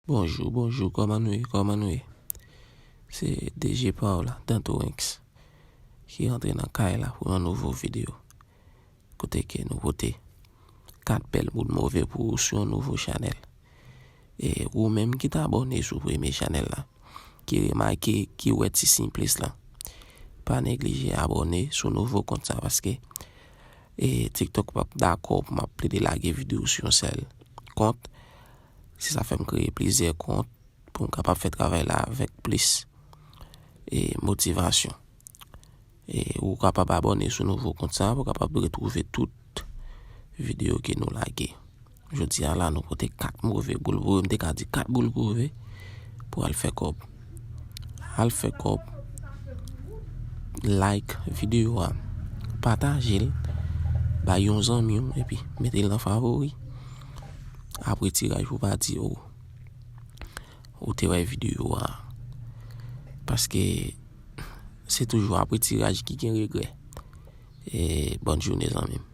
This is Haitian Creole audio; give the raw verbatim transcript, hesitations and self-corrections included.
Bonjou, bonjou, kòman nou ye, kòman nou ye? Se D J pa w la, Danto Ranks, ki rantre nan kay la pou yon nouvo videyo. Kote ke nou pote kat bèl moun move pou ou sou yon nouvo chanèl. E ou menm ki t abòne sou premye chanèl la, ki remake, ki wè ti siy plis la, pa neglije abòne sou nouvo kont sa, paske e TikTok p ap dakò pou m ap plede lage videyo sou yon sèl kont. Se sa fè m kreye plizyè kont pou m kapab fè travay la avèk plis e motivasyon. E ou kapab abòne sou nouvo kont sa pou w kapab retwouve tout videyo ke nou lage. Jodi a la, nou pote kat move boul pou ou. M te ka di kat boul pou ou pou al fè kòb. Al fè kòb. Like videyo a. Pataje l. Bay yon zanmi w epi mete l nan favori. Apre tiraj pou pa di, oh, ou te wè videyo a. Paske se toujou apre tiraj ki gen regrè. E bòn jounen, zanmi m.